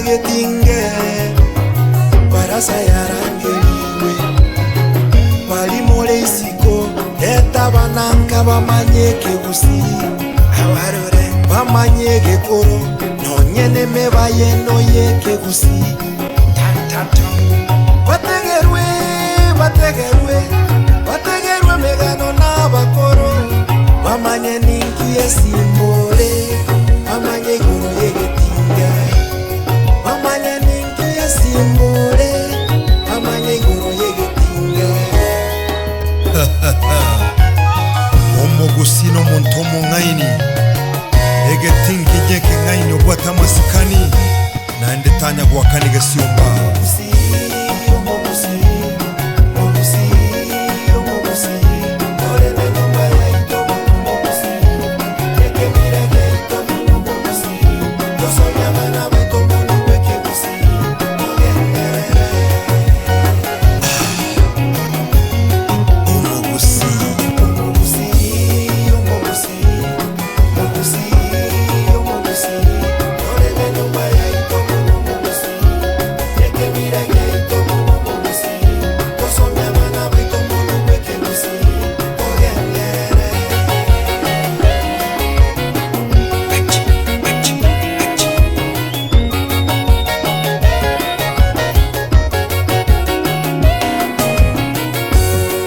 getinge barasa yarangerigwe barimore isiko leta bananka bamanye ekegusii abarore bamanye egekoro nonye nemebayeno yekegusii tantata bategerwe bategerwe bategerwe emegano na abakoro bamanye ninki esimbore bamanye igoro yegetinga bamanye ninki esimbore bamanye igoro yegetinga Omogusii nomonto omong'aini, egetingi gekeng'aini obwate amasikani, naende tanya goakana egesiomba. Omogusii.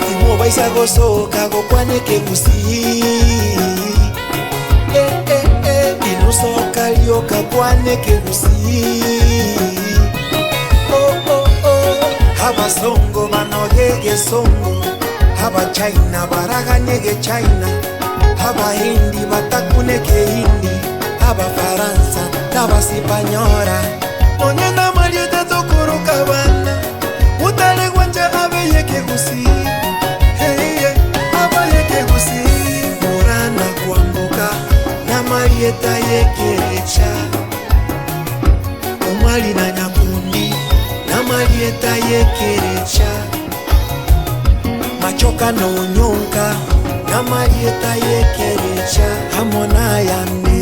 Timobaisa gosoka gokwana ekegusii Eh, eh, eh, inusoka rioka kwana ekegusii Oh, oh, oh. Abasongo banoge egesongo Abachina baraganye egechina Abahindi batakune ekehindi Abafaransa n'abasipanyora Onye namariete tokoroka abana Mutare gwancha abeye ekegusii Hey, yeah, abaye ekegusii Morana kwamboka namarieta yekerecha Omwali na nyakundi namarieta yekerecha Machoka na onyonka namarieta yekerecha Amo nayande